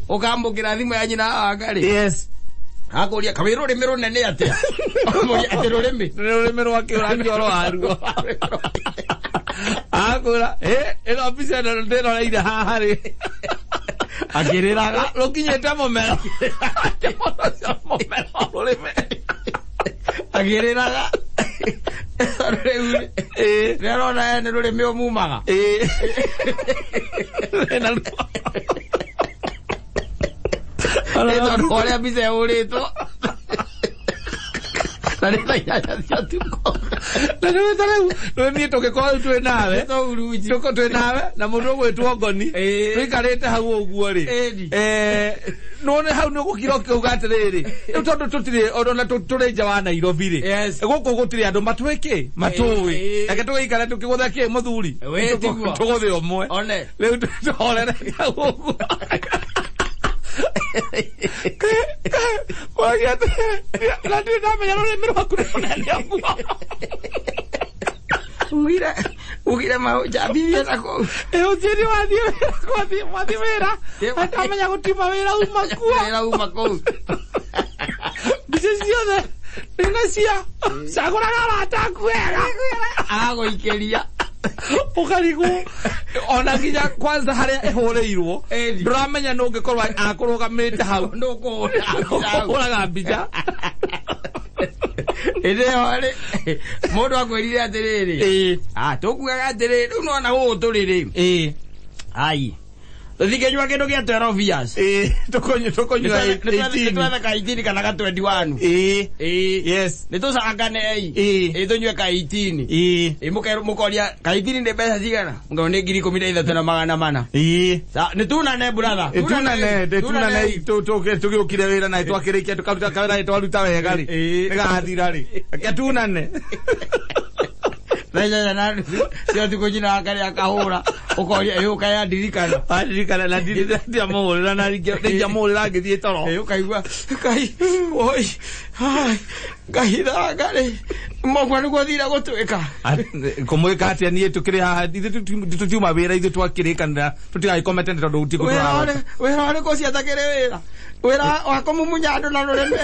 Ũkamũkĩra thimũ ya nyina wanga rĩ. Yes. Akũria kawĩ rũrĩmĩ rũnene atĩa? Ũkamũria atĩ rũrĩmĩ. Nĩ rũrĩmĩ rwake ũrakĩoro waruo. Akwĩra, "Ĩ, ĩno mbica ĩno ndĩroreire haha rĩ." Akĩrĩraga. Rũkinyĩte mũmero. Mũmero wa rũrĩmĩ. Akĩrĩraga. Tondũ rĩu rĩ, Ĩ. rĩrĩa arona ene rũrĩmĩ ũmumaga. Ĩ. Ena ruo. Nĩ tondũ wa ũrĩa mbica ĩhũrĩtwo. Na nĩ thaa 8 cia ũtukũ. Na nĩ ta rĩu, rĩu niĩ tũngĩkorwo rĩu twĩ nawe. Tũhurunji. Tũko twĩ nawe na mũndũ ũgwĩtwo ngoni. Ĩĩ. Tũikarĩte hau ũguo rĩ. Ĩni. None hau nĩ ũgũkira ũkiuga atĩrĩrĩ. Rĩu tondũ tũtirĩ ona tũrĩ nja wa Nairobi rĩ. Yes. Gũkũ gũtirĩ andũ matũĩ kĩ? Matũĩ. Ĩĩ. Reke tũgĩikare tũkĩgũtha kĩ mũthuri? Wĩ tiguo. Tũgũthe ũmwe. One. Rĩu tũhorere hau ũguo. Kwagia atĩrĩrĩ, na ndirĩ ndamenya rũrĩmĩ rwaku nĩ rũnene ũguo. Ugire ugire maũnjambirie na kũu. Ĩ ũcio nĩ wathiĩ wĩra wathiĩ wathiĩ wĩra ndamenya gũtiuma wĩra uma kuo. Wĩra uma kũu. Mbica ciothe ndĩna cio cagũraga arata aku wega. Agũikĩria. Ũkarigwo ona nginya kwanza harĩa ĩhũrĩirwo Ĩni. ndũramenya nũ ũngĩkorwo akũrũgamĩte hau Nũkũhũra mbica hau. ũraga mbica. Ĩndĩ ĩyo rĩ, mũndũ akwĩrire atĩrĩrĩ. Ĩĩ. Ah, tũkuaga atĩrĩrĩ, rĩu nĩwona gũkũ tũrĩ rĩ. Ĩĩ. Ai. Tũthikĩnyua kĩndũ kĩa 12 years. Ĩĩ tũkũnyua 18. Nĩtwethe ka 18 kana ka 21. Ĩĩ. Ĩĩ. Yes. Nĩtũcanganei. Ĩĩ. Ĩĩ tũnyue ka 18. Ĩĩ. Ĩĩ mũkoria ka 18 nĩ mbeca cigana? Mũkaona nĩ 13,400. Ĩĩ. Nĩ tunane brother. Tunane, tunane tũgĩũkire wĩra na twakĩrĩkia tũkaruta kawĩra twaruta wega rĩ. Ĩĩ. Nĩgathira rĩ. Reke tunane. Thaa 8:30 cia ũtukũ nyina wake akahũra ũkoria ĩĩ ũkaya ndirikana. Andirikana na ndiamũhũrĩra na ndingĩamũhũrĩra ngĩthiĩ toro. Ĩĩ ũkaigua Ngai oi ai Ngai thanga rĩ mogwa nĩguo thira gũtuĩka. Kũmwĩka atĩa niĩ tũkĩrĩ haha ithuĩ tũtiuma wĩra ithuĩ twakĩrĩkanĩra tũtigagĩkome tene tondũ gũtirĩ Wĩra kũndũ wĩra ũrĩkũ ũcio atakĩrĩ wĩra? Wĩra wa kũmumunya andũ na rũrĩmĩ.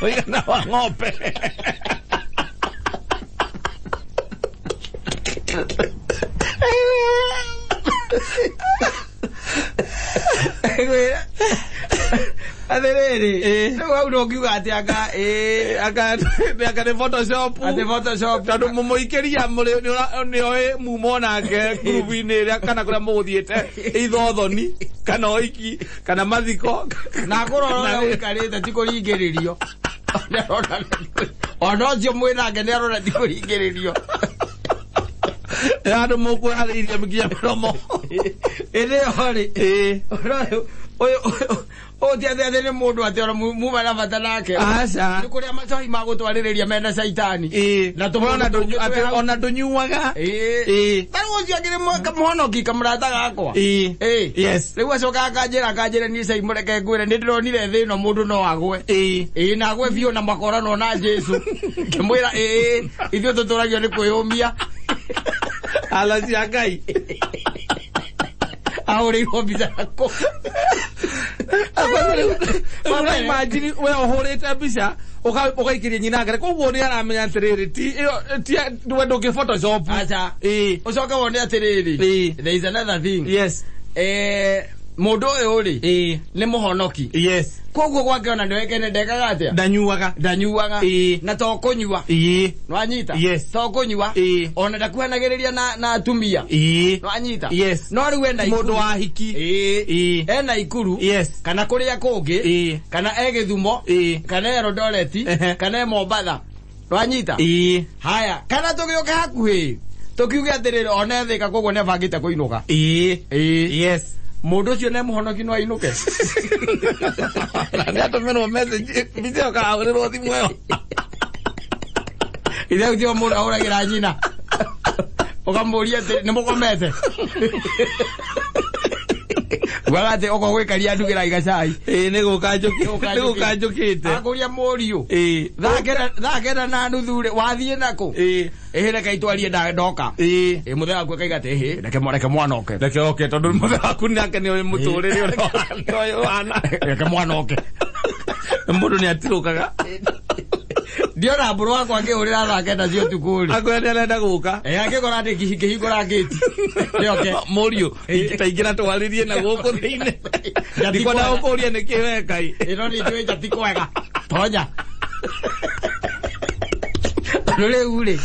Ũigana wa ng'ombe. Ngwĩra atĩrĩrĩ rĩu hau ndũngiuga atĩ anga ĩĩ Anga nĩ Photoshop. atĩ Photoshop. Tondũ mũmũikĩria mũrĩ nĩoĩ mumo nake ngurubu-inĩ ĩrĩa kana kũrĩa mũgũthiĩte ithothoni kana ũhiki kana mathiko. Na kũrora ũrĩa ũikarĩte ti kũringĩrĩrio. Ona ũcio mwĩ nake nĩ arora ti kũringĩrĩrio. Andũ mũkwĩharĩirie nginya mĩromo. Ĩndĩ ĩyo rĩ Ĩĩ. ũyũ ũyũ ũyũ ti atĩ atĩ nĩ mũndũ atĩ ona muma na bata nake. Aca. Nĩ kũrĩa macohi ma gũtwarĩrĩria mena caitani. Ĩĩ. Na tũmũndũ Ona tũngĩ twĩ atĩ hau. ona ndũnyuaga. Ĩĩ. Ĩĩ. Ta rĩu ũcio akĩrĩ mũhonoki kamũrata gakwa. Ĩĩ. Ĩĩ. Yes. Rĩu acoka akanjĩra akanjĩra niĩ cai mũreke ngwĩre nĩ ndĩronire thĩ ĩno mũndũ no agwe. Ĩĩ. Ĩĩ na agwe biũ na makoranwo na Jesũ. Ngĩmwĩra ĩĩ ithuĩ tũtũragio nĩ kwĩyũmia. Ala cia Ngai. Ahũrĩirwo mbica kũ. Ũra imagine we ũhũrĩte mbica ũgaikĩria nyina ngere koguo nĩ aramenya atĩrĩrĩ ti ĩyo ti we ndũngĩ Photoshop. Aca. Ĩĩ. Ũcoke wone atĩrĩrĩ. Ĩĩ. There is another thing. Yes. Mũndũ ũyũ rĩ Ĩĩ. nĩ mũhonoki. Yes. Koguo gwake ona nĩwekene ndekaga atĩa? Ndanyuaga. Ndanyuaga. Ĩĩ. Na to kũnyua. Ĩĩ. Nwanyita? Yes. To kũnyua. Ĩĩ. Ona ndakuhanagĩrĩria na atumia. Ĩĩ. Nwanyita? Yes. No rĩu ena Mũndũ Ikuru. wa hiki. Ĩĩ. Ĩĩ. Ena Ikuru. Yes. Kana kũrĩa kũngĩ. Ĩĩ. Kana e Gĩthumo. Ĩĩ. Kana e Eldoret. Ehe. Kana e Mombatha. Nwanyita? Ĩĩ. Haya, kana tũgĩũke hakuhĩ. Tũkiuge atĩrĩrĩ ona e Thĩka koguo nĩabangĩte kũinũka. Ĩĩ. Ĩĩ. Yes. Mũndũ ũcio nĩ mũhonoki no ainũke. Nĩ atũmĩrwo message mbica ĩyo kahũrĩrwo thimũ ĩyo. Ithe ũcio mũndũ ahũragĩra nyina. Ũkamũria atĩ nĩ mũkomete. Ugaga atĩ okorwo gwĩkaria ndugĩra gacai. Ĩĩ nĩ gũka njũkĩte, nĩ gũka njũkĩte. Akũria mũriũ. Ĩĩ. 9:30 rĩ, wathiĩ nakũ? Ĩĩ. Ĩhĩ reke itwarie ndoka. Ĩĩ. Ĩ mũthee waku akaiga atĩ ĩhĩ reke reke mwana oke. Reke oke tondũ mũthee waku nake nĩ ũĩ mũtũrĩre ũrĩa ũhana. Reke mwana oke. Mũndũ nĩ atirũkaga. Ndiona mbũrũ wakwa akĩhũrĩra 9:00 cia ũtukũ rĩ. Akwĩra nĩ arenda gũka. Ĩ angĩkora ndĩ ngĩhingũra ngĩti. Nĩoke. Mũriũ, ta ingĩra twarĩrie na gũkũ thĩinĩ. Ndikwenda gũkũria nĩkĩ weka ĩ. Ĩno nĩ njũĩ nja ti kwega. Tonya. Tondũ rĩu rĩ,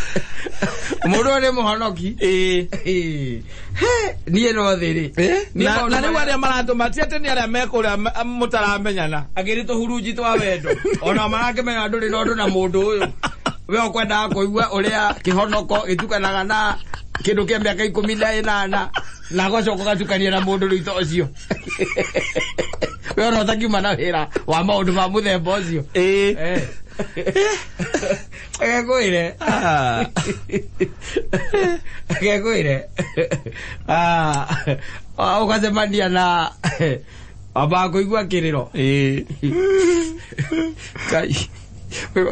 mũndũ ũyũ nĩ mũhonoki. Ĩĩ. Ĩ, he, niĩ no thĩ rĩ. Niĩ Na maũndũ na rĩu marĩa- arĩa maratũma ti atĩ nĩ arĩa me kũrĩa mũtaramenyana. Akĩrĩ tũhurunji twa wendo. Ona marakĩmenya ndũrĩ na ũndũ na mũndũ ũyũ. We ũkwendaga kũigua ũrĩa kĩhonoko gĩtukanaga na kĩndũ kĩa mĩaka 18 na ũgacoka ũgatukania na mũndũ rĩu ta ũcio. We ona ũtakiuma na wĩra wa maũndũ ma mũthemba ũcio. Ĩĩ. Eh. Reke ngwĩre. Ah. Reke ngwĩre. Ah, ũgacemania na wambaga kũigua kĩrĩro. Ĩĩ. Ngai.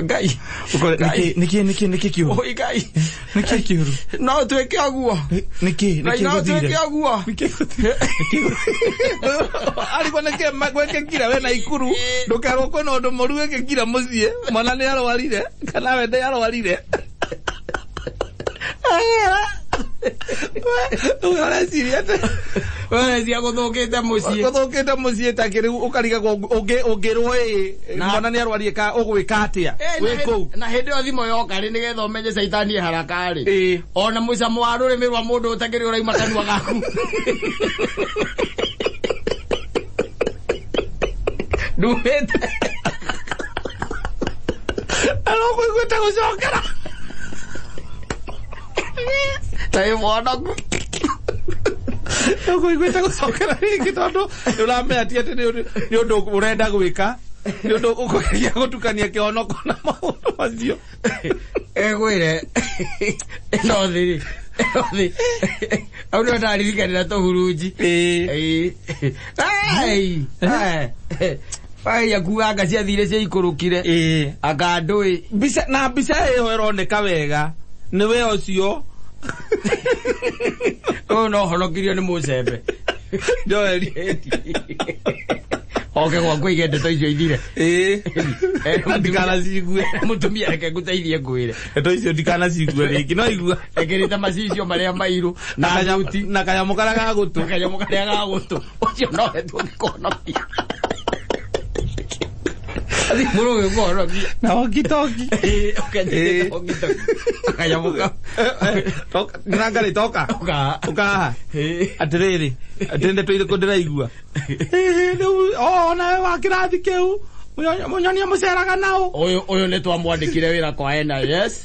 Ngai. Ũkore Ngai. nĩkĩ nĩkĩ nĩkĩ nĩkĩ kĩũru? Oi Ngai. Nĩkĩ kĩũru? No twĩke ũguo. Nĩkĩ Ngai nĩkĩ no gũthire? twĩke ũguo. Nĩkĩ gũthire? Arigwo nĩkĩ gwĩkĩkire we na ikuru ndũkerwo kwĩna ũndũ mũru wĩkĩkire mũciĩ mwana nĩ arwarire kana we nĩ arwarire. We ũreciria atĩ Ũreciria gũthũkĩte mũciĩ. gũthũkĩte mũciĩ ta kĩrĩu ũkarigagwo ũngĩrwo ĩ Na- mwana nĩ arwarire ka ũgwĩka atĩa Eh, wĩ kũu. na hĩndĩ ĩyo thimũ yoka rĩ nĩgetha ũmenye caitani e haraka rĩ. Ĩĩ. Ona mũcamo wa rũrĩmĩ rwa mũndũ ũtakĩrĩ ũrauma kanua gaku. Ndumĩte. Arokũiguĩte gũcokera. Ta wĩ mwonoku. Ũkũiguĩte gũcokera rĩngĩ tondũ nĩ ũramenya ti atĩ nĩ ũndũ ũrenda gwĩka nĩ ũndũ ũkũgeria gũtukania kĩhonoko na maũndũ macio. Ĩgwĩre. Ĩno thĩ rĩ. Ĩno thĩ. Hau nĩho ndaririkanĩra tũhurunji. Ĩĩ. Ĩĩ. Ai. Ai. Ai akuaga ciathire ciaikũrũkire. Ĩĩ. Anga ndũĩ. Mbica na mbica ĩyo ĩroneka wega nĩ we ũcio Ũyũ no honokirio nĩ mũcembe. Joel. Oke gwaku aige ndeto icio ithire. Ĩĩ. Ndikanacigue. Mũtumia reke ngũteithie ngwĩre. Ndeto icio ndikanacigue rĩngĩ no igua. Ekĩrĩte macicio marĩa mairũ na thuti. Na kanyamũ karĩa ga gũtũ. Kanyamũ karĩa ga gũtũ. Ũcio nowe tũngĩkũhonokia. Athi mũrũ ũyũ kũhonokia. Na walkie-talkie. Ĩĩ, ũkanyitĩte walkie-talkie. Kanyamũ kau. Nĩrangarĩ toka. Ũka. Ũkaha. Ĩĩ. Atĩrĩrĩ, atĩ ndeto irĩkũ ndĩraigua? Ĩĩ, rĩu o nawe wa kĩrathi kĩu mũnyonia mũceraga nao. Ũyũ ũyũ nĩ twamwandĩkire wĩra kwa NIS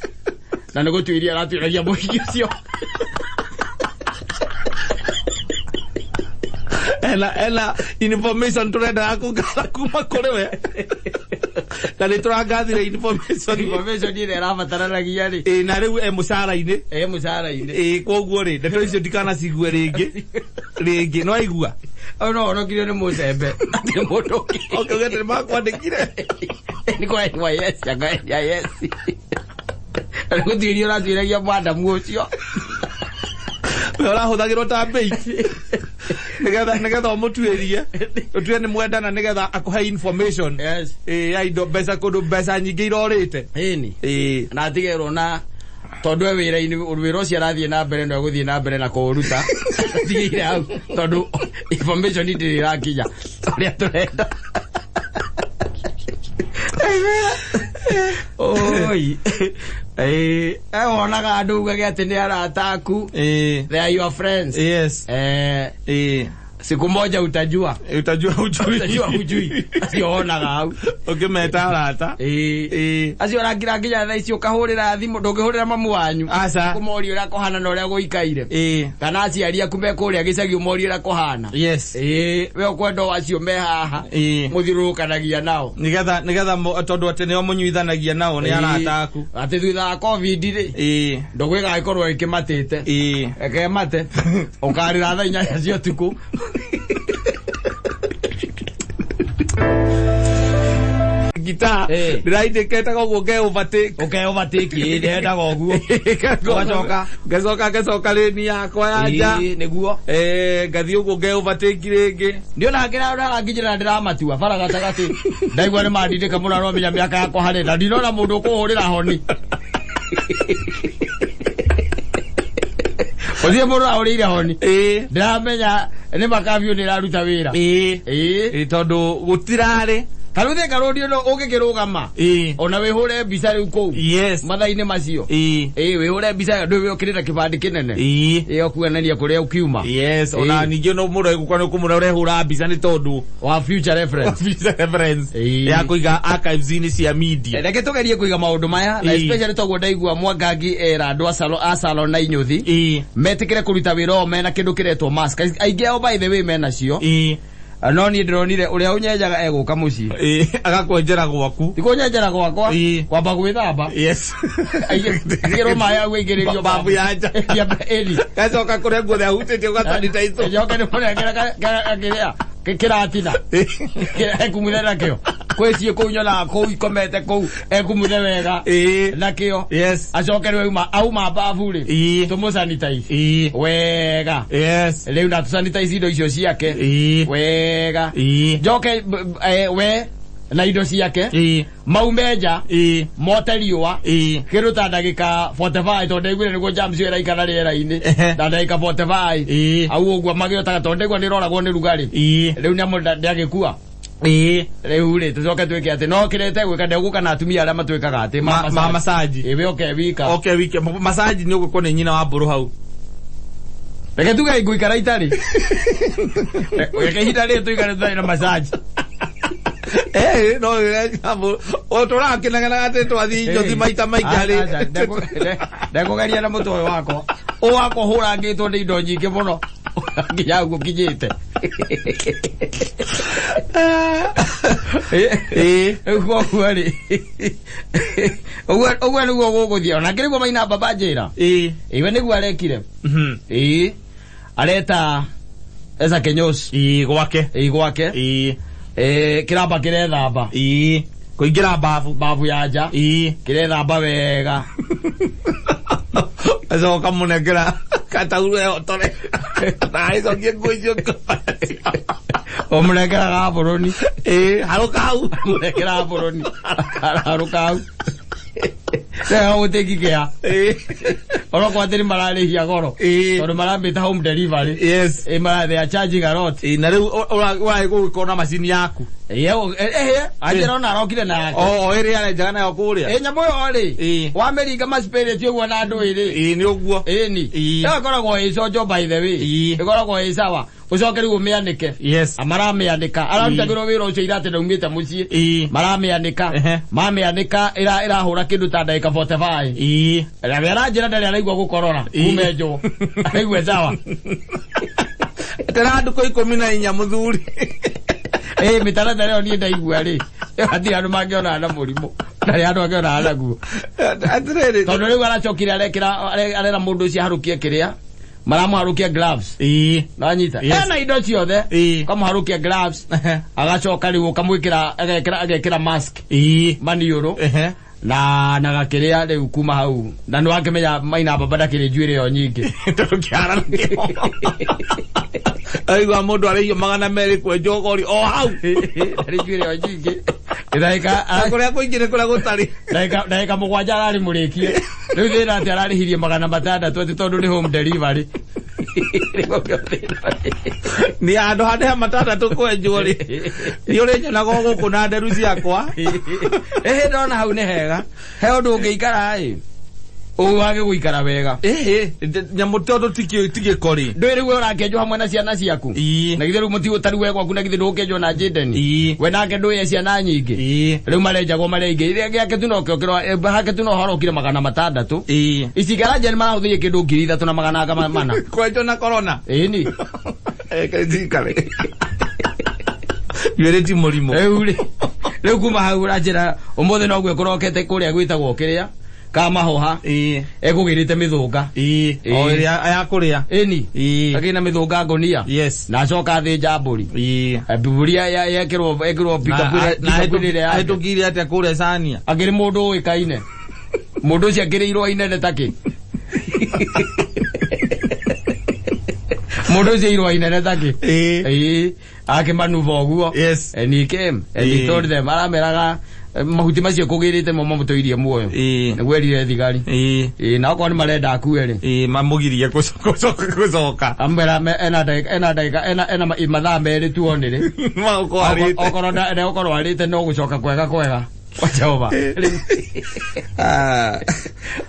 na nĩ gũtuĩria aratuĩragia mũhiki ũcio. Ena information tũrendaga kũngatha kuma kũrĩ we. Na nĩ tũrangathire information. Information ĩrĩa ĩrabataranagia rĩ. Ĩĩ, na rĩu e mũcara-inĩ. Ĩ mũcara-inĩ. Ĩĩ, koguo rĩ, ndeto icio ndikanacigue rĩngĩ. Rĩngĩ, no aigua. Ũyũ no honokirio nĩ mũcembe. Atirĩ mũndũ ũngĩ. Oke uge atĩ nĩmakwandĩkire. Nĩ kwa NYS, anga NIS. Na nĩ gũtuĩria ũratuĩragia mwandamu ũcio. We ũrahũthagĩrwo ta bait. Nĩgetha ũmũtuĩrie. Ũtue nĩ mwendana nĩgetha akũhe information. Yes. Ĩĩ, ya indo mbeca kũndũ mbeca nyingĩ irorĩte. Ĩni. Ĩĩ. Na atigerwo na tondũ e wĩra-inĩ wĩra ũcio arathiĩ na mbere no egũthiĩ na mbere na kũũruta. Atigĩire hau tondũ information ndĩrĩ ĩrakinya ũrĩa tũrenda. Oi. Eh, wonaga andũ ugage atĩ nĩ arata aku. Ĩĩ. They are your friends. Yes. Eh, Ĩĩ. siku moja utajua. Utajua hujui. Utajua hujui. Acio wonaga hau. Ũkĩmeta arata. Ĩĩ. Ĩĩ. Acio ũrakira nginya thaa ici ũkahũrĩra thimũ ndũngĩhũrĩra mamu wanyu. Aca. Kũmoria ũrĩa kũhana na ũrĩa gũikaire. Ĩĩ. Kana aciari aku me kũrĩa gĩcagi ũmorie ũrĩa kũhana. Yes. Ĩĩ, we ũkwenda o acio me haha. Ĩĩ. Mũthiũrũrũkanagia nao. Nĩgetha tondũ atĩ nĩo mũnyuithanagia nao nĩ arata aku. Atĩ thutha wa COVID rĩ, Ĩĩ. ndũgũ ĩgagĩkorwo ĩkĩmatĩte. Ĩĩ. Reke mate. Ũkarĩra thaa 8 cia ũtukũ. guitar ndĩraindĩkĩte koguo nge overtake. Ũke overtake ĩ ndendaga ũguo. Ũgacoka Ngacoka lane yakwa ya nja. Nĩguo. Ngathiĩ ũguo nge overtake rĩngĩ. Ndiona kĩrĩa ũraranginyĩra ndĩramatua bara gatagatĩ. Ndaigua nĩ mandindĩka mũno aramenya mĩaka yakwa harĩ na ndinona mũndũ ũkũhũrĩra honi. Ũthiĩ mũndũ ahũrĩire honi. Ndĩramenya nĩ makabiũ nĩ ĩraruta wĩra. Tondũ gũtirarĩ. Ta rĩu Thika Road ĩno ũngĩkĩrũgama. Ona wĩhũre mbica rĩu kũu. Yes. Mathaa-inĩ macio. Wĩhũre mbica ĩyo ndũĩ ũkĩrĩte kĩbandĩ kĩnene. Ũkuonania kũrĩa ũkiuma. Yes, ona ningĩ no mũndũ agĩgũkora nĩ ũkũmwĩra ũrehũra mbica nĩ tondũ wa future reference. Future reference. Ya kũiga archives-inĩ cia media. Reke tũgerie kũiga maũndũ maya na especially toguo ndaigua Mwangangi era andũ a salon na inyuthi. Metĩkĩre kũruta wĩra o mena kĩndũ kĩretwo mask. Aingĩ ao by the way menacio. No niĩ ndĩronire ũrĩa ũnyenjaga egũka mũciĩ. Agakwenjera gwaku. Ti kũnyenjera gwakwa. Kwamba gwĩthamba. Yes. Aigĩrwo maĩ au aingĩrĩrio babu ya nja. Gacoka kũrĩa guothe ahutĩtie ũgasanitize. Njoke nĩmũnengere kĩrĩa kĩratina. Ekumuthe nakĩo. Kwĩ ciĩ kũu nyonaga kũu ikomete kũu ekumuthe wega. Nakĩo. Yes. Acoke rĩu auma babu rĩ. Tũmũsanitize. Wega. Yes. Rĩu na tũsanitize indo icio ciake. Wega. Njoke we na indo ciake. Maume nja. Mote riũa. Kĩndũ ta ndagĩka 45 tondũ ndaiguire nĩguo germs ĩyo ĩraikara rĩera-inĩ. Na ndagĩka 45. Au ũguo magĩotaga tondũ ndaigua nĩ ĩroragwo nĩ rugarĩ. Rĩu nyamũ ndĩagĩkua. Rĩu rĩ tũcoke twĩke atĩ no kĩrete gwĩka ndegũka na atumia arĩa matwĩkaga atĩ ma massage. We oke wika. Oke wika. Massage nĩ ũgũkorwo nĩ nyina wa mbũrũ hau. Reke tuge ngũikara itarĩ. Reke ihinda rĩrĩ tũikare tũtarĩ na massage. No tũrakĩnegena atĩ twathiĩ njothi maita maingĩ arĩ. Ndekũgeria na mũtwe ũyũ wakwa. Ũyũ wakwa ũhũrangĩtwo nĩ indo nyingĩ mũno. Nginya ũguo nginyĩte. Rĩu koguo rĩ. Ũguo nĩguo gũgũthiĩ. Ona kĩrĩguo maina baba njĩra. Iwe nĩguo arekire. Areta Esa Kenyos. Gwake. Gwake. Kĩramba kĩrethamba. Kũingĩra babu. Babu ya nja. Kĩrethamba wega. Acoka mũnengera katauro ehotore. Na agĩcokie nguo icio. Ũmũnengeraga bũrũni. Harũka hau. Mũnengeraga bũrũni. Harũka hau. Rĩu gũtĩki kĩa. Orokorwo atĩ nĩ mararĩhia goro. Tondũ maramĩta home delivery. Yes. They are charging a lot. Na rĩu ũragĩ gũgĩkorwo na macini yaku. Anjĩra ona arokire na yake. O ĩrĩa arenjaga nayo kũrĩa. Nyamũ ĩyo rĩ. Wamĩringa maspirit ũguo na andũ ĩrĩ. Nĩ ũguo. Ĩni. Ĩyo ĩkoragwo ĩ conjo by the way. Ĩkoragwo ĩ sawa. Ũcoke rĩu ũmĩanĩke. Yes. Maramĩanĩka. Ararutagĩrwo wĩra ũcio ira atĩ ndaumĩte mũciĩ. Maramĩanĩka. Mamĩanĩka ĩrahũra kĩndũ ta ndagĩka 45. Na we aranjĩra ndarĩ araigua gũkorora. Kume njũ. Aigue sawa. Etera ndukũ 14 mũthuri. Mĩtaratara ĩyo niĩ ndaigua rĩ. Hatirĩ andũ mangĩonana na mũrimũ. Ndarĩ andũ angĩonana naguo. Atĩrĩrĩ. Tondũ rĩu aracokire arekĩra arera mũndũ ũcio aharũkie kĩrĩa. Maramũharũkia gloves. Nanyita. Ena indo ciothe. Ũkamũharũkia gloves. Agacoka rĩu ũkamwĩkĩra agekĩra mask. Maniũrũ. Na gakĩrĩa rĩu kuma hau. Na nĩ wakĩmenya maina baba ndakĩrĩ njuĩrĩ ĩyo nyingĩ. Tondũ kĩara nakĩo. Aigua mũndũ arĩhio 200 kwenjwo gori o hau. Ndarĩ njuĩrĩ ĩyo nyingĩ. Ndagĩka kũrĩa kũingĩ nĩ kũrĩa gũtarĩ. Ndagĩka 7 ararĩ mũrĩkie. Rĩu thĩna atĩ ararĩhirie 600 atĩ tondũ nĩ home delivery. Nĩ handũ handĩha 600 kwenjwo rĩ. Nĩ ũrĩnyonaga o gũkũ na nderu ciakwa. Ndona hau nĩ hega. He ũndũ ũngĩikara ĩ. Ũwage gũikara wega. Nyamũ tondũ ti gĩko rĩ. Ndũĩ rĩu we ũrakĩenjwo hamwe na ciana ciaku. Na githĩ rĩu mũtigũ we gwaku na githĩ ndũgũkĩenjwo na Jayden. We nake ndũĩ ciana nyingĩ. Rĩu marenjagwo marĩ aingĩ. Iria gĩake tu nokĩo kĩro hake tu no horokire 600. Ici garanja nĩ marahũthĩrie kĩndũ 3400. Kwenjwo na corona. Ĩni. Njikare. Njuĩrĩ ti mũrimũ. Rĩu rĩ. Rĩu kuma hau ũranjĩra ũmũthĩ noguo kũrokete kũrĩa gwĩtagwo kĩrĩa. Ka mahoha. Ĩĩ. Ekũgĩrĩte mĩthũnga. Ĩĩ. O ĩrĩa ya kũrĩa. Ĩni. Ĩĩ. Akĩna mĩthũnga ngũnia. Yes. Na acoka athĩnja mbũri. Ĩĩ. Mbũri yekĩrwo ekĩrwo pikapu-inĩ ĩrĩa yake. Ahĩtũkire atĩa kũrĩa Cania? Akĩrĩ mũndũ ũĩkaine. Mũndũ ũcio akĩrĩ irũa inene takĩ. Mũndũ ũcio irũa inene takĩ. Ĩĩ. Ĩĩ. Akĩmanuba ũguo. Yes. And he came and he Ĩĩ. told them arameraga mahuti macio kũgĩrĩte mo mamũtũirie muoyo. Ĩĩ. Nĩguo erire thigari. Ĩĩ. Ĩĩ, na okorwo nĩ marenda akue rĩ. Ĩĩ, mamũgirie gũcoka. Amwĩra ena ndagĩka ena ndagĩka ena mathaa merĩ tu onĩrĩ. Magũkorwo arĩte. Okorwo ndegũkorwo arĩte no gũcoka kwega kwega. Kwa Jehova. Ah.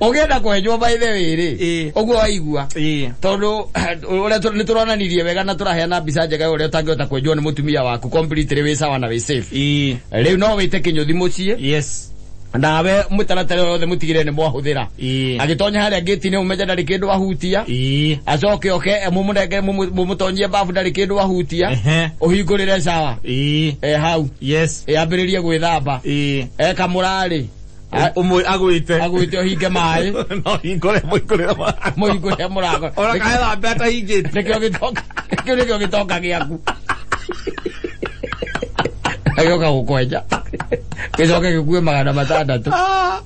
Ũngĩenda kwenjwo by the way rĩ. Ĩĩ. Ũguo waigua. Ĩĩ. Tondũ ũrĩa nĩ tũronanirie wega na tũraheana mbica njega ya ũrĩa ũtangĩhota kwenjwo nĩ mũtumia waku completely wĩ sawa na wĩ safe. Ĩĩ. Rĩu no wĩte kĩnyũthi mũciĩ. Yes. Nawe mũtaratara ũyũ wothe mũtigĩrĩre nĩ mwahũthĩra. Ĩĩ. Agĩtonya harĩa ngĩti-inĩ ũmenye ndarĩ kĩndũ ahutia. Ĩĩ. Acoke oke mũmũnengere mũmũtonyie bafu ndarĩ kĩndũ ahutia. Ehe. Ũhingũrĩre sawa. Ĩĩ. E hau. Yes. Yambĩrĩrie gwĩthamba. Ĩĩ. Eka mũrarĩ. Ũmwe agwĩte. Agwĩte ũhinge maĩ. No hingũre mũhingũrĩre mũrango. Mũhingũrĩre mũrango. Ona kaethambe atahingĩte. Nĩkĩo gĩtonga. Kĩu nĩkĩo gĩtonga gĩaku. Agĩũka gũkwenja. Gĩcoke gĩkue 600.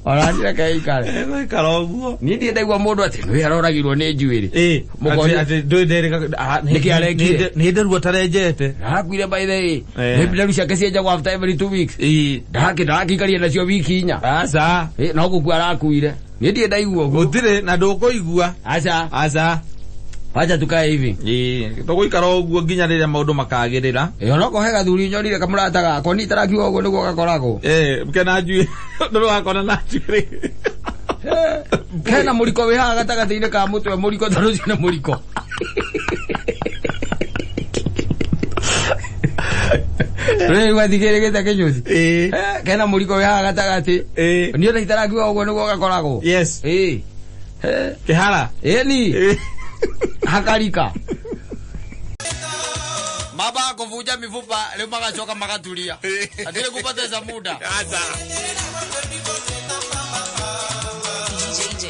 Ona niĩ reke ikare. Egũikara ũguo. Niĩ ndirĩ ndaigua mũndũ atĩ nĩ aroragirwo nĩ njuĩrĩ. Ĩĩ. Mũkonye- Atĩ ndũĩ nderĩga. Nĩkĩ arekire? Nĩ nderu atarenjete. Arakuire by the way. Eh. Nĩ nderu ciake cienjagwo after every 2 weeks. Ĩĩ. Ndakĩikaria nacio wiki inya. Aca. No gũkua arakuire. Niĩ ndirĩ ndaigua ũguo. Gũtirĩ na ndũkũigua. Aca. Aca. Wacha tukae hivi. Ĩĩ. Tũgũikara ũguo nginya rĩrĩa maũndũ makagĩrĩra. Ĩ onoko he gathuri nyorire kamũrata gakwa niĩ itarakiuga ũguo nĩguo gakoragwo. Ĩĩ, kena njuĩ. Ndũrĩ wakona na njuĩrĩ. Kena mũriko wĩ haha gatagatĩ-inĩ ka mũtwe mũriko tondũ ũcio nĩ mũriko. Rĩu gathikĩrĩgĩte kĩnyũthi. Ĩĩ. Kena mũriko wĩ haha gatagatĩ. Ĩĩ. Niĩ ona itarakiuga ũguo nĩguo gakoragwo. Yes. Ĩĩ. Kĩhara. Ĩni. Ĩĩ. Hakarika. Maba kuvunja mifupa leo magacoka magatulia. Atire kupoteza muda. Aca. DJJ.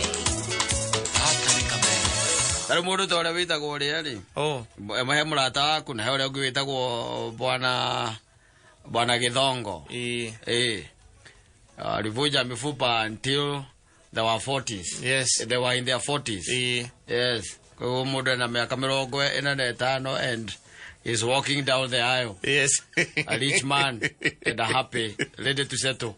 Tarĩ mũndũ ta ũrĩa wĩtagwo ũrĩa rĩ. Oh. He mũrata waku na he ũrĩa ũngĩ wĩtagwo bwana Githongo. Ĩĩ. Eh. Alivunja mifupa until they were 40s. Yes. They were in their 40s. Ĩĩ. Yes. Koguo mũndũ ena mĩaka 45 and is walking down the aisle. Yes. A rich man and a happy, ready to settle.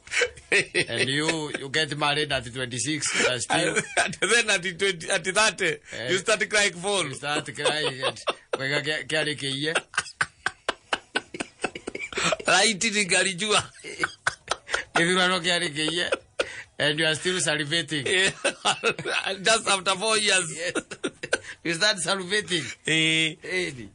And you get married at 26 and still And then at 20, at 30, you start crying fall. You start crying and wega kĩarĩkĩiye. Laiti ningalijua. Gĩthurano kĩarĩkĩiye. And you are still salivating. Yeah. Just after 4 years. Yes. You start salivating. Eh. Ĩni.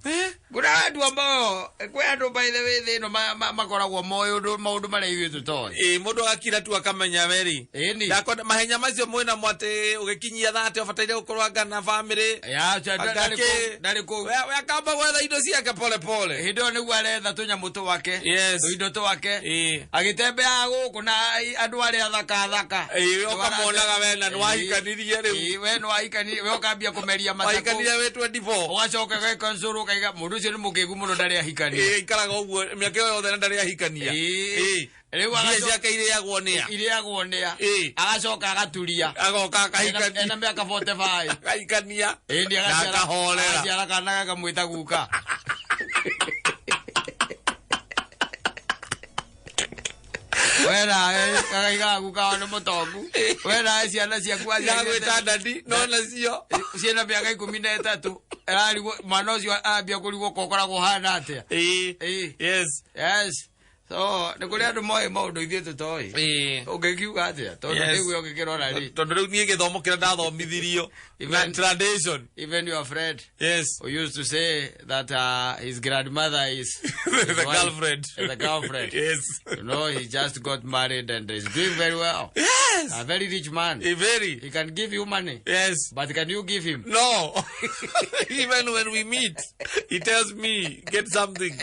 Kuna andũ ambao kwĩ andũ by the way thĩ ĩno makoragwo moĩ ũndũ maũndũ marĩa ithuĩ tũtoĩ. Ĩĩ, mũndũ agakira tu akamenya weri. Ĩni. Ndakwenda mahenya macio mwĩna mo atĩ ũgĩkinyia 30 ũbataire gũkorwo anga na family. Ya, ũcio Anga kĩ. ndarĩ kũu. We akamba gwetha indo ciake pole pole. Hĩndĩ ĩyo nĩguo aretha tũnyamũ twake. Yes. Tũindo twake. Ĩĩ. Agĩtembeaga gũkũ na andũ arĩa thaka thaka. Ĩĩ, ũkamonaga we na nĩwahikanirie rĩu. Ĩĩ, we nĩwahikanirie, we ũkambia kũmeria matako. Wahikanirie wĩ 24. Ũgacoka ũgeka ncũrũ ũkaiga mũndũ ũcio nĩ mũkĩgu mũno ndarĩ ahikania. Ĩĩ, aikaraga ũguo mĩaka ĩyo yothe na ndarĩ ahikania. Ĩĩ. Ĩĩ. Rĩu Mbia ciake irĩagwo nĩa. Irĩagwo nĩa. Ĩĩ. Agacoka agaturia. Agoka akahikania. Ena mĩaka 45. Akahikania. Ĩĩ, nĩ Na akahorera. agaciara kana gakamwĩta guka. We nawe gakaigaga guka wao nĩ mũtongu. We nawe ciana ciaku aciarire Iragwĩta dadi no nacio. Ciĩna mĩaka 13. Ararigwo mwana ũcio ambia kũrigwo ko ũkoragwo ũhana atĩa. Ĩĩ. Ĩĩ. Yes. Yes. So, nĩ kũrĩ andũ moĩ maũndũ ithuĩ tũtoĩ. Ĩĩ. Ũngĩkiuga atĩa? Tondũ Yes. rĩu ũngĩkĩrora rĩ. Tondũ rĩu niĩ gĩthomo kĩrĩa ndathomithirio. Na tradition. Even your friend Yes. who used to say that his grandmother is his The wife, girlfriend. The girlfriend. Yes. You know, he just got married and is doing very well. Yes. A very rich man. A very. He can give you money. Yes. But can you give him? No. Even when we meet, he tells me, get something.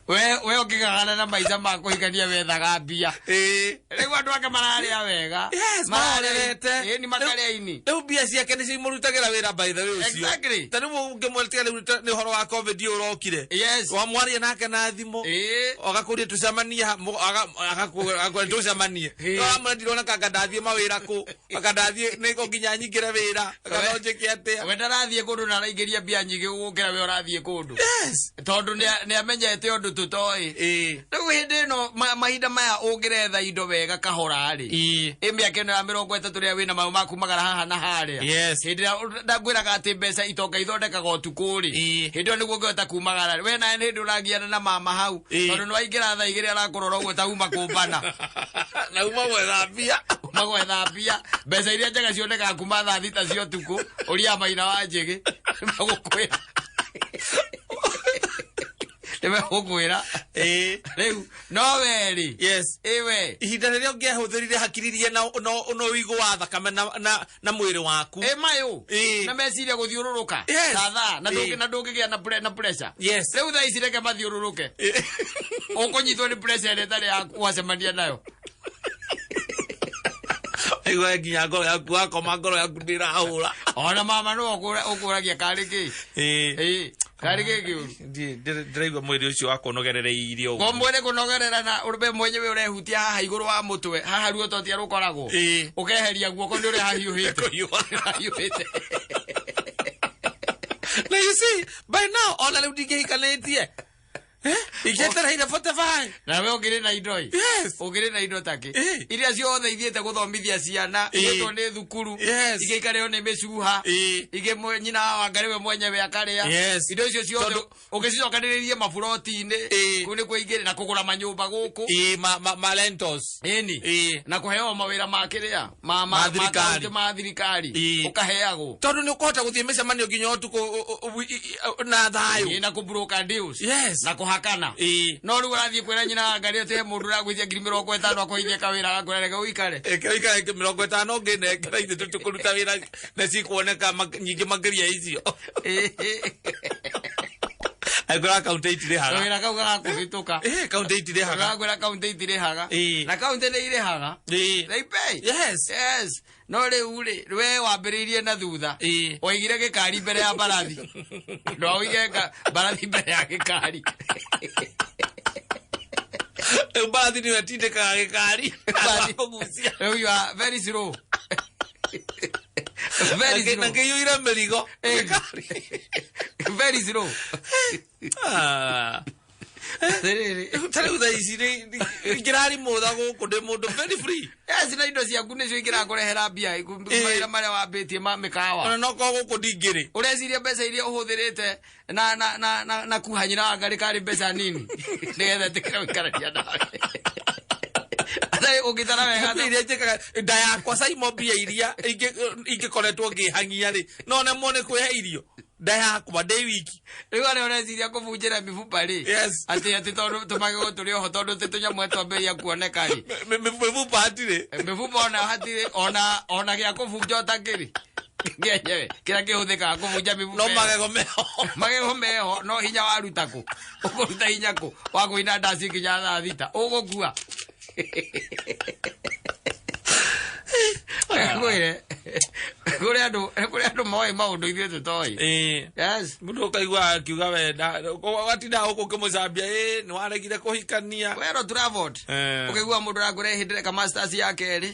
We ũkĩgagana na maica ma kũhikania wethaga mbia. Rĩu andũ ake mararĩa wega. Yes, marorete. Ĩni makarĩa ini. Rĩu mbia ciake nĩcio imũrutagĩra wĩra, by the way, ũcio. Exactly. Ta rĩu ũngĩmwetiga rĩu nĩ ũhoro wa COVID ũrokire. Yes. Wamwaria nake na thimũ. Agakũria tũcemanie agakwĩra tũcemanie. Amwe ndirona kanga ndathiĩ mawĩra kũ, anga ndathiĩ nĩko nginya nyingĩre wĩra, anga no njĩke atĩa. We ndarathiĩ kũndũ na araingĩria mbia nyingĩ gũkĩra we ũrathiĩ kũndũ. Yes. Tondũ nĩ amenyete ũndũ tũtoĩ. Rĩu hĩndĩ ĩno mahinda maya ũngĩretha indo wega kahora rĩ. Ĩ mĩaka ĩno ya 30 rĩrĩa wĩna maũ maku magara haha na harĩa. Yes. Hĩndĩ ĩrĩa ndangwĩraga atĩ mbeca itonga ithondekaga ũtukũ rĩ. Hĩndĩ ĩyo nĩguo ũngĩhota kumagara. We nawe nĩ hĩndĩ ũragiana na mama hau. Tondũ nĩ waingĩra thaa 2 arakũrora ũguo ta uma kũmbana. Na uma gwetha mbia. Uma gwetha mbia. Mbeca iria njega cionekaga kuma thaa 6 cia ũtukũ. Ũria Maina wa Njĩgĩ. Nĩmegũkwĩra. Nĩmegũkwĩra. Rĩu no we rĩ. Yes. Ĩwe. Ihinda rĩrĩa ũngĩahũthĩrire hakiririe na no ũigũ wa thakame na mwĩrĩ waku. Ĩ mayũ. Na meciria gũthiũrũrũka. Yes. Ta thaa na ndũngĩ na ndũngĩgĩa na pressure. Yes. Rĩu thaa ici reke mathiũrũrũke. Ũkũnyitwo nĩ pressure ĩrĩa ĩtarĩ yaku wacemania nayo. Aigua nginya ngoro yaku wakoma ngoro yaku ndĩrahũra. Ona mama no ũkũragia karĩ kĩ? Ĩĩ. Karĩ kĩ kĩũru? Ndĩraigua mwĩrĩ ũcio wakwa ũnogerereirie ũguo. Ko mwene kũnogerera na ũrũme mwenyewe ũrehutia haha igũrũ wa mũtwe, haha ruo totia rũkoragwo. Ũkeheria guoko nĩ ũrĩa hahiũhĩte. Hahiũhĩte. Na you see, by now ona rĩu ndingĩhikanĩtie. Ingĩetereire 45. Na we ũngĩrĩ na indo ĩ? Yes. Ũngĩrĩ na indo takĩ? Iria ciothe ithiĩte gũthomithia ciana, igĩtwo nĩ thukuru, Yes. ingĩ ikarĩo nĩ mĩcuha, ingĩ nyina wa Wangari we mwenyewe akarĩa. Yes. Indo icio ciothe ũngĩcicokanĩrĩrie maburoti-inĩ, kũu nĩkuo ingĩrĩ na kũgũra manyũmba gũkũ. Ma rentals. Ĩni. Na kũheo mawĩra ma kĩrĩa? Ma thirikari. Ma thirikari. Ũkaheagwo. Tondũ nĩ ũkũhota gũthiĩ mĩcemanio nginya ũtukũ na thayũ. Na kũbroker deals. Yes. Na kũhakana. No rĩu ũrathiĩ kwĩra nyina wa Ngai atĩ he mũndũ ũragwĩtia ngiri 50 akũheithie kawĩra gakwĩra reke ũikare. Eke ũikare 50 ũngĩnengera ithuĩ tũkũruta wĩra na cikuoneka nyingĩ makĩria icio. Angĩkorwo akaunti itirĩhaga. Kawĩra kau gagakũhĩtũka. Kaunti itirĩhaga. Gagakwĩra kaunti itirĩhaga. Na kaunti nĩ irĩhaga. They pay. Yes. Yes. No rĩu rĩ, we wambĩrĩirie na thutha. Waigire gĩkari mbere ya mbarathi. Ndwaũige mbarathi mbere ya gĩkari. Rĩu mbarathi nĩyo ĩtindĩkaga gĩkari. Mbarathi. Kũgucia. Rĩu you are very slow. Very slow. Na kĩiyũire mĩrigo. Very slow. Ta rĩu thaa ici ingĩrari mũtha gũkũ ndĩ mũndũ very free. Yes, na indo ciaku nĩcio ingĩrakũrehera mbia, mawĩra marĩa wambĩtie ma mĩkawa. Ona no korwo gũkũ ndingĩrĩ. Ũreciria mbeca iria ũhũthĩrĩte na kuha nyina wa Ngai karĩ mbeca nini. Nĩgetha ĩtĩkĩre gũikarania nawe. Atarĩ ũngĩtara wega Mbia iria njĩkaga nda yakwa Simon, mbia iria ingĩkoretwo ngĩhang'ia rĩ, no nemwo nĩ kwĩhe irio. Nda yakwa ndĩ wiki. Rĩu arĩa ũreciria kũbunjĩra mĩbuba rĩ. Yes. Atĩ tondũ tũmagego tũrĩ oho tondũ tĩ tũnyamũ twambĩrĩria kuoneka rĩ. Mĩbuba hatirĩ. Mĩbuba ona hatirĩ, ona gĩa kũbunja ũtakĩrĩ. Kĩenyewe, kĩrĩa kĩhũthĩkaga kũbunja mĩbuba No ĩyo. magego meho. Magego meho, no hinya waruta kũ? Ũkũruta hinya kũ? Wa kũina ndaci nginya thaa 6. Ũgũkua. Ngwĩre, kũrĩ andũ moĩ maũndũ ithuĩ tũtoĩ. Yes. Mũndũ ũkaigua akiuga wenda, watinda gũkũ ũkĩmũcambia, nĩ waregire kũhikania. Wero traveled. Ũkaigua mũndũ arakwĩra hĩndĩ ĩreka masters ya kerĩ.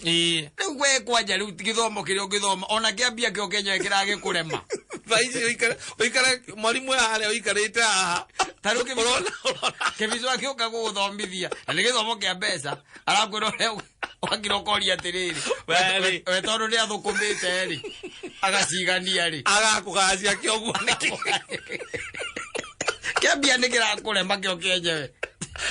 Rĩu we kwanja rĩu gĩthomo kĩrĩa ũngĩthoma, ona kĩambia kĩo kĩenyewe kĩragĩkũrema. Thaa ici ũikare mwarimũ harĩa ũikarĩte haha. Ta rĩu kĩbico akĩũka gũgũthomithia, na nĩ gĩthomo kĩa mbeca, arakwĩra ũrĩa wakira ũkoria atĩrĩrĩ, we tondũ nĩ athũkũmĩte rĩ, agacigania rĩ. Agakũgacia kĩoguo nĩkĩ? Kĩambia nĩ kĩrakũrema kĩo kĩenyewe.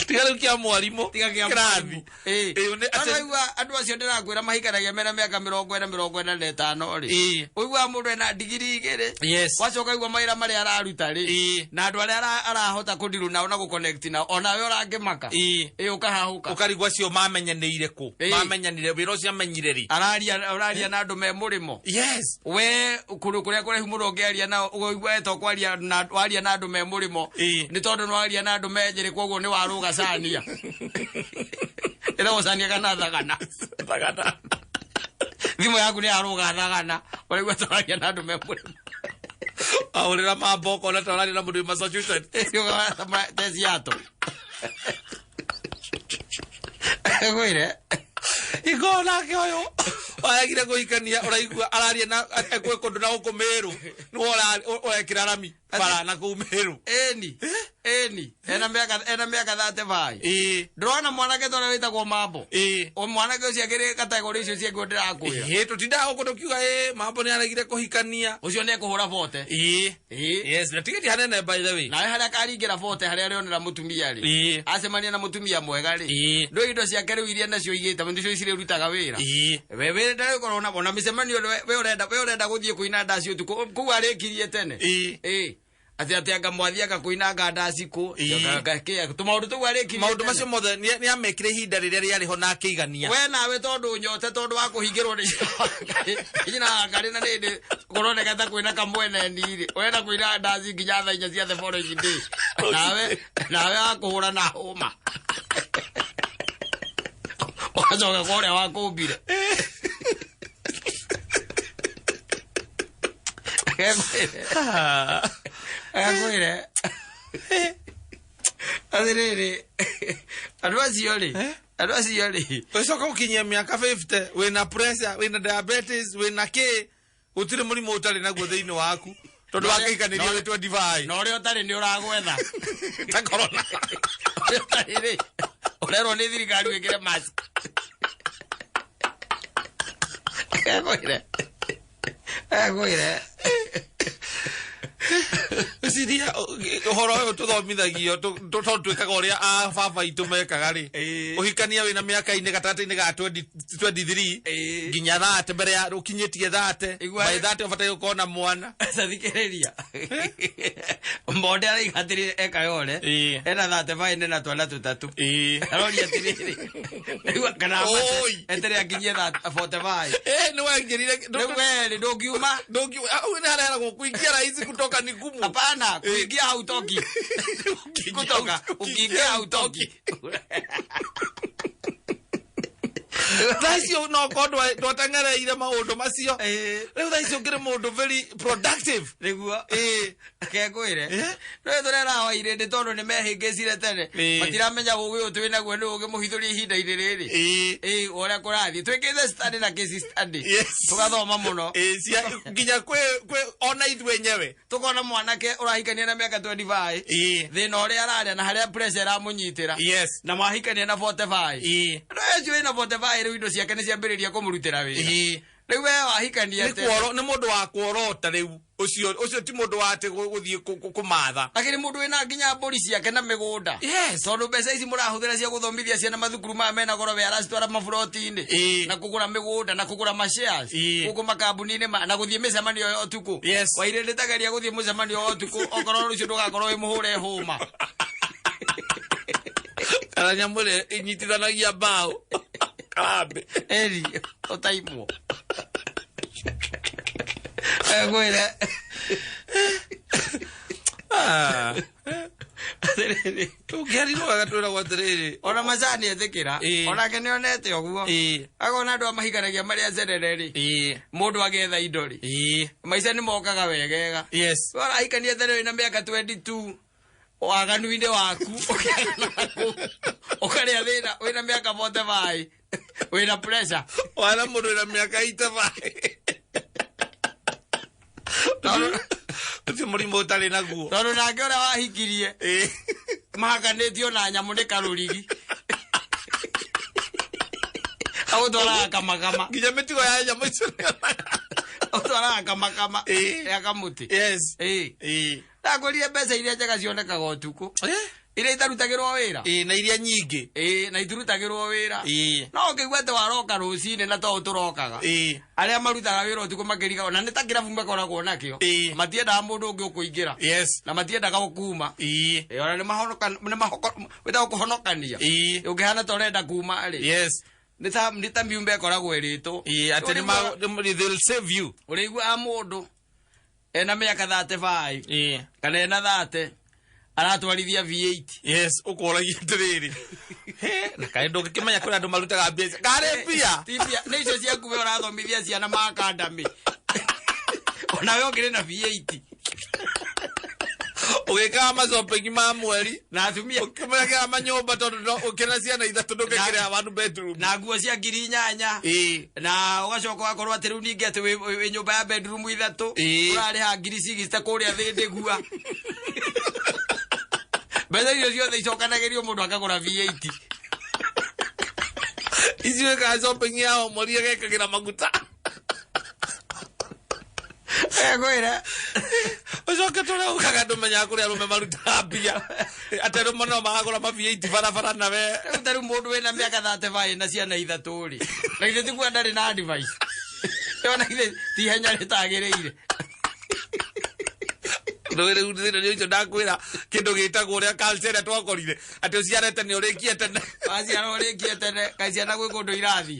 Tiga rĩu kĩa mwarimũ. Tiga kĩa kĩrathi. Ĩĩ. Ĩĩ, nĩ- atĩ- Ũraigua andũ acio ndĩrakwĩra mahikanagia mena mĩaka 45 rĩ. Ĩĩ. Ũiguaga mũndũ ena ndigiri 2. Yes. Wacoka igua mawĩra marĩa araruta rĩ. Ĩĩ. Na andũ arĩa arahota kũndirũ nao na gũconnect nao onawe ũrangĩmaka. Ĩĩ. Ĩĩ, ũkahahũka. Ũkarigwo acio mamenyanĩire kũ. Ĩĩ. Mamenyanire wĩra ũcio amenyire rĩ. Araria na andũ me mũrĩmo. Yes. We kũndũ kũrĩa kũraihu mũno ũngĩaria nao ũkaigua eta ũkwaria na waria na andũ me mũrĩmo. Ĩĩ. Nĩ tondũ nĩ waria na andũ me Njĩrĩ koguo nĩ warũga cania. Ĩragwo cania kana thagana. Thagana. Thimũ yaku nĩ yarũga thagana. Ũraigua ta waria na andũ me mũrĩmo. Ahũrĩra mambo ũkona ta ũraria na mũndũ wĩ Massachusetts. Te Seattle. Ngwĩre. Iko nake ũyũ wagire kũhikania ũraigua araria na ekwĩ kũndũ na gũkũ Meru nĩwe ũrekĩra rami bara na kũu Meru. Ĩni. Ĩni. Ena mĩaka 35. Ĩĩ. Ndĩrona mwanake ta ũrĩa wĩtagwo Mambo. Ĩĩ. O mwanake ũcio akĩrĩ kategori icio ciakuo ndĩrakwĩra. Ĩĩ, tũtindaga gũkũ tũkiuga ĩĩ Mambo nĩ aregire kũhikania. Ũcio nĩ ekũhũra bote. Ĩĩ. Ĩĩ. Yes, na tigiti hanene by the way. Nawe harĩa akaringĩra bote harĩa arĩonera mũtumia rĩ. Ĩĩ. Acemania na mũtumia mwega rĩ. Ĩĩ. Ndũĩ indo ciake rĩu iria nacio igĩte nĩcio cirĩrutaga wĩra. Ĩĩ. We ndarĩkorwo na ona mĩcemanio we ũrenda gũthiĩ kũina ndaci ũtukũ kũu arĩkirie tene. Ĩĩ. Ĩĩ. Atĩ anga mwathianga kũina ndaci kũ. Ĩĩ. Tũmaũndũ tũu arĩkirie. Maũndũ tene. macio mothe nĩ amekire ihinda rĩrĩa rĩarĩ ho na akĩigania. We nawe tondũ nyote tondũ wa kũhingĩrwo nĩ nyina wa Ngarĩ na nĩndĩ kũroneka ta kwĩna kamwene nirĩ ũrenda kũina ndaci nginya thaa 4 cia the following day nawe wakũhũra na hũma ũgacoka kwa ũrĩa wakũmbire. Ngwĩre atĩrĩrĩ andũ acio rĩ andũ acio rĩ Ũcoka gũkinyia mĩaka 50 wĩna pressure wĩna diabetes wĩna kĩ gũtirĩ mũrimũ ũtarĩ naguo thĩinĩ waku tondũ wakĩhikanĩria wĩ 25. Na ũrĩa ũtarĩ nĩ ũragwetha. Ta corona. Ũrĩa ũtarĩ rĩ ũrerwo nĩ thirikari wĩkĩre mask. Ngwĩre. Ngwĩre. Ciria ũhoro ũyũ tũthomithagio tondũ twĩkaga ũrĩa a baba itũ mekaga rĩ. Ũhikania wĩna mĩaka-inĩ gatagatĩ-inĩ ga 23 nginya 30 mbere ya ũkinyĩtie 30 by 30 ũbataire gũkorwo na mwana. Thikĩrĩria. Mbonde araiga atĩrĩrĩ Ekayore ena 35 na twana tũtatũ. Aroria atĩrĩrĩ rĩu kana etere akinyie 45. Nĩ waingĩrire. Rĩu we rĩ ndũngiuma. Ndũngiuma. Nĩ hareragwo kũingĩra rahisi kutoka ni gumu. Hapana, kuingia hautoki. Kutoka ukiingia hautoki. Thaa icio no korwo ndwateng'ereire maũndũ macio. Rĩu thaa icio ũkĩrĩ mũndũ very productive. Nĩguo. Kengwĩre. Rĩu tũrera wairĩ ndĩ tondũ nĩ mehĩngĩcire tene. Matiramenya ũgĩ ũyũ twĩ naguo nĩ ũgĩ mũhithũrie ihinda-inĩ rĩrĩ. Ĩĩ, ũrĩa kũrathiĩ. Twĩkĩte study na case study. Tũgathoma mũno. Nginya kwĩ ona ithuĩ enyewe. Tũkona mwanake ũrahikania na mĩaka 25. Thĩna ũrĩa ararĩa na harĩa pressure ĩramũnyitĩra. Na mwahikania na 45. Rĩu ũcio wĩna 45 rĩu indo ciake nĩ ciambĩrĩria kũmũrutĩra wĩra. Rĩu we wahikania tene. Nĩ mũndũ wa kuorota rĩu. Ũcio ti mũndũ wa atĩ gũthiĩ kũmatha. Akĩrĩ mũndũ wĩna nginya mbũri ciake na mĩgũnda. Tondũ mbeca ici mũrahũthĩra cia gũthomithia ciana mathukuru maya mena goro we aracitwara maburoti-inĩ. Na kũgũra mĩgũnda na kũgũra ma shares. Gũkũ makambuni-inĩ na gũthiĩ mĩcemanio ya ũtukũ. Wairĩ ndĩtageria gũthiĩ mũcemanio wa ũtukũ okorwo rũciũ ndũgakorwo wĩ mũhũre hũma. Kana nyamũ ĩrĩa ĩnyitithanagia mbaũ. Karambe. Eri, ũtaimwo. Ngwĩre. Tũngĩarirwo agatwĩragwo atĩrĩrĩ. Ona macani etĩkĩra. Onake nĩonete ũguo. Akona andũ amahikanagia marĩ acerere rĩ. Mũndũ agĩetha indo rĩ. Maica nĩ mokaga wegega. We ũrahikania tene wĩna mĩaka 22. Waganu-inĩ waku ũkarĩa thĩna wĩna mĩaka 45 wĩna pressure. Wana mũndũ wĩna mĩaka 85. Ũcio mũrimũ ũtarĩ naguo. Tondũ nake ũrĩa wahikirie mahakanĩtio na nyamũ nĩ karũrigi. Agũtwaraga kamakama. Nginya mĩtugo ya nyamũ icio nĩonaga. Agũtwaraga kamakama ya kamũtĩ. Ndakwĩrire mbeca iria njega cionekaga ũtukũ. Iria itarutagĩrwo wĩra. Ĩĩ, na iria nyingĩ. Ĩĩ, na itirutagĩrwo wĩra. Ĩĩ. No ũngĩigua atĩ waroka rũcinĩ na to tũrokaga. Ĩĩ. Arĩa marutaga wĩra ũtukũ makĩriga na nĩ ta kĩrabu makoragwo nakĩo. Ĩĩ. Matiendaga mũndũ ũngĩ ũkũingĩra. Yes. Na matiendaga gũkuma. Ĩĩ. Ĩĩ, ona nĩ wĩtagwo kũhonokania. Ĩĩ. Ũngĩhana ta ũrenda kuma rĩ. Yes. Nĩ ta miumba ĩkoragwo ĩrĩtwo. Ĩĩ, atĩ they'll save you. Ũrĩiguaga mũndũ ena mĩaka 35 Ĩĩ. kana ena 30 aratwarithia V8. Yes, ũkoragia atĩrĩrĩ. He, na kaĩ ndũngĩkĩmenya kũrĩ andũ marutaga mbia icio. Karĩ mbia? Ti mbia, nĩ icio ciaku we ũrathomithia ciana ma academy. Ona we ũkĩrĩ na V8. Ũgĩkaga macopping ma mweri. Na atumia Ũkĩmekĩra manyũmba tondũ ũkĩna ciana ithatũ ndũngĩkĩrĩha one bedroom. Na nguo cia 8,000. Ĩĩ. Na ũgacoka ũgakorwo atĩ rĩu ningĩ atĩ wĩ nyũmba ya bedroom ithatũ. Ĩĩ. Ũrarĩha 60,000 kũrĩa thĩndĩgua. Mbeca icio ciothe icokanagĩrio mũndũ akagũra V8. Icio ĩkaga shopping ya o mweri agekagĩra maguta. Ngwĩre. Ũcoke tũrĩa ũkaga ndũmenyaga kũrĩa arũme marutaga mbia. Atĩ arũme no maragũra ma V8 barabara na we. Rĩu ta rĩu mũndũ wĩna mĩaka 35 na ciana ithatũ rĩ. Na githĩ ti kuga ndarĩ na advice. Ona githĩ ti ihenya rĩtagĩrĩire. Rĩu rĩu thĩna nĩ ũcio ndakwĩra kĩndũ gĩtagwo ũrĩa culture ĩrĩa twakorire atĩ ũciare tene ũrĩkie tene. Waciara ũrĩkie tene, kaĩ ciana gwĩ kũndũ irathiĩ.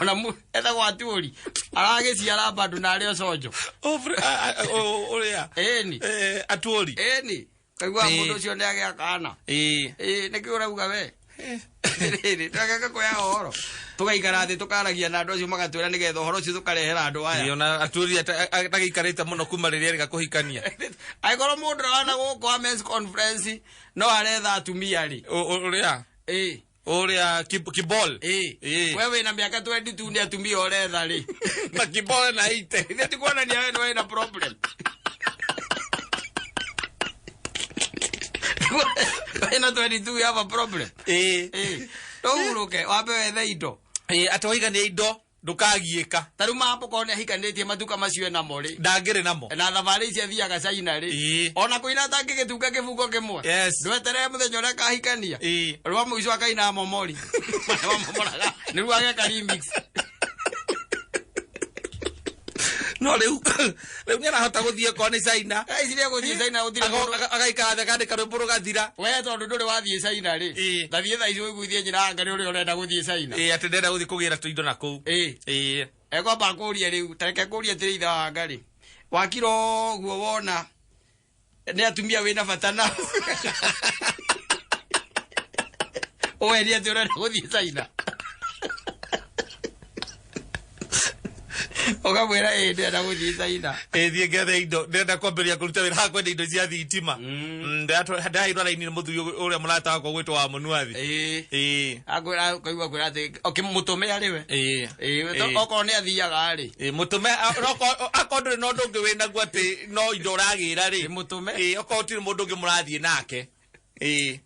Ona etagwo atuũri. Aragĩciara bado na arĩ o conjo. Ũrĩa. Ĩni. Eh, atuũri. Ĩni. Kaigua Ĩĩ. mũndũ ũcio nĩ agĩa kana. Ĩĩ. Ĩĩ, nĩkĩ ũrauga we? Rĩrĩ, twageka kuoya ũhoro. Tũgaikara thĩ tũkaragia na andũ acio magatwĩra nĩgetha ũhoro ũcio tũkarehera andũ aya. Ĩĩ, ona atuũri atagĩikarĩte mũno kuma rĩrĩa erĩga kũhikania. Angĩkorwo mũndũ arona gũkũ wa men's conference no aretha atumia rĩ. Ũrĩa. Ĩĩ. Ũrĩa kibol. Ĩĩ. Ĩĩ. We wĩna mĩaka 22 nĩ atumia ũretha rĩ. Na kibol na ite. Ithe ti kuonania we nĩ wĩna problem. Wĩna 22 you have a problem. Ĩĩ. Ĩĩ. Ndũhurũke wambe wethe indo. Ĩĩ, atĩ waigania indo ndũkagiĩka. Ta rĩu mambo korwo nĩ ahikanĩtie matuka macio enamo rĩ. Ndangĩrĩ namo. Na thabarĩ ici athiaga China rĩ. Ĩĩ. Ona kũina atangĩgĩtunga kĩbungo kĩmwe. Yes. Ndweterere mũthenya ũrĩa akahikania. Ĩĩ. Rwa mũico akaina momori. Marĩa mamomoraga. Nĩguo ageka remix. No rĩu rĩu nĩ arahota gũthiĩ okorwo nĩ China. Ici nĩ gũthiĩ China gũtirĩ mũndũ. Agaikara thĩ akandĩka rwĩmbo rũgathira. We tondũ ndũrĩ wathiĩ China rĩ. Ĩĩ. Tathiĩ thaa ici ũiguithie nyina anga nĩ ũrĩa ũrenda gũthiĩ China. Ĩĩ, atĩ ndĩrenda gũthiĩ kũgĩra tũindo na kũu. Ĩĩ. Ĩĩ. Ekwamba kũria rĩu, tareke kũria atĩrĩ ithe wa anga rĩ. Wakira ũguo wona nĩ atumia wĩna bata nao. Ũwerie atĩ ũrenda gũthiĩ China. Ũkamwĩra ĩĩ ndĩrenda gũthiĩ China. Ĩĩ, thiĩ ngethe indo ndĩrenda kwambĩrĩria kũruta wĩra haha kwendia indo cia thitima. Ndĩraheirwo raini nĩ mũthuri ũrĩa mũrata wakwa gwĩtwo wa Mũnuathi. Ĩĩ. Ĩĩ. Akwĩra ũkaigua kwĩra atĩ ũkĩmũtũme arĩ we. Ĩĩ. Ĩĩ, okorwo nĩ athiaga rĩ. Ĩĩ, mũtũme akorwo ndũrĩ na ũndũ ũngĩ wĩnaguo atĩ no indo ũragĩra rĩ. Mũtũme. Ĩĩ, okorwo gũtirĩ mũndũ ũngĩ mũrathiĩ nake. Ĩĩ.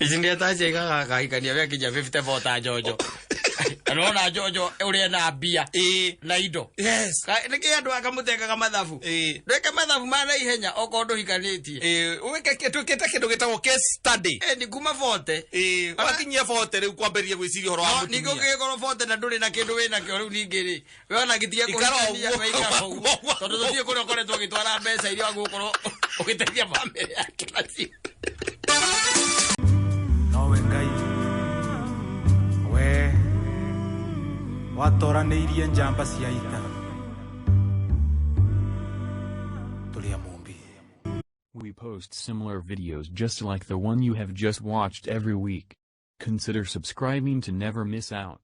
Ici nĩ ataciaigaga akahikania gĩakinya 54 ta Njonjo. Na nĩwona Njonjo ũrĩa ena mbia. Ĩĩ. Na indo. Yes. Nĩkĩ andũ akamũtekaga mathabu? Ĩĩ. Ndwĩke mathabu ma naihenya okorwo ndũhikanĩtie. Ĩĩ, ũgĩke twĩkĩte kĩndũ gĩtagwo case study. Ĩĩ, ni kuma 40. Ĩĩ, wakinyia 40 rĩu kwambĩrĩria gwĩciria ũhoro wa No, ningĩ mũtumia. ũngĩgĩkorwo 40 na ndũrĩ na kĩndũ wĩnakĩo rĩu ningĩ rĩ, we ona gĩtige Ikara kũhikania, ũguo. we ikara ũguo. Tondũ tũtiũĩ kũrĩa ũkoretwo ũgĩtwara mbeca iria wagũkorwo ũgĩteithia bamĩrĩ yake nacio. Nowe Ngai we watoranĩirie njamba cia ita tũrĩ a Mũmbi. We post similar videos just like the one you have just watched every week. Consider subscribing to never miss out.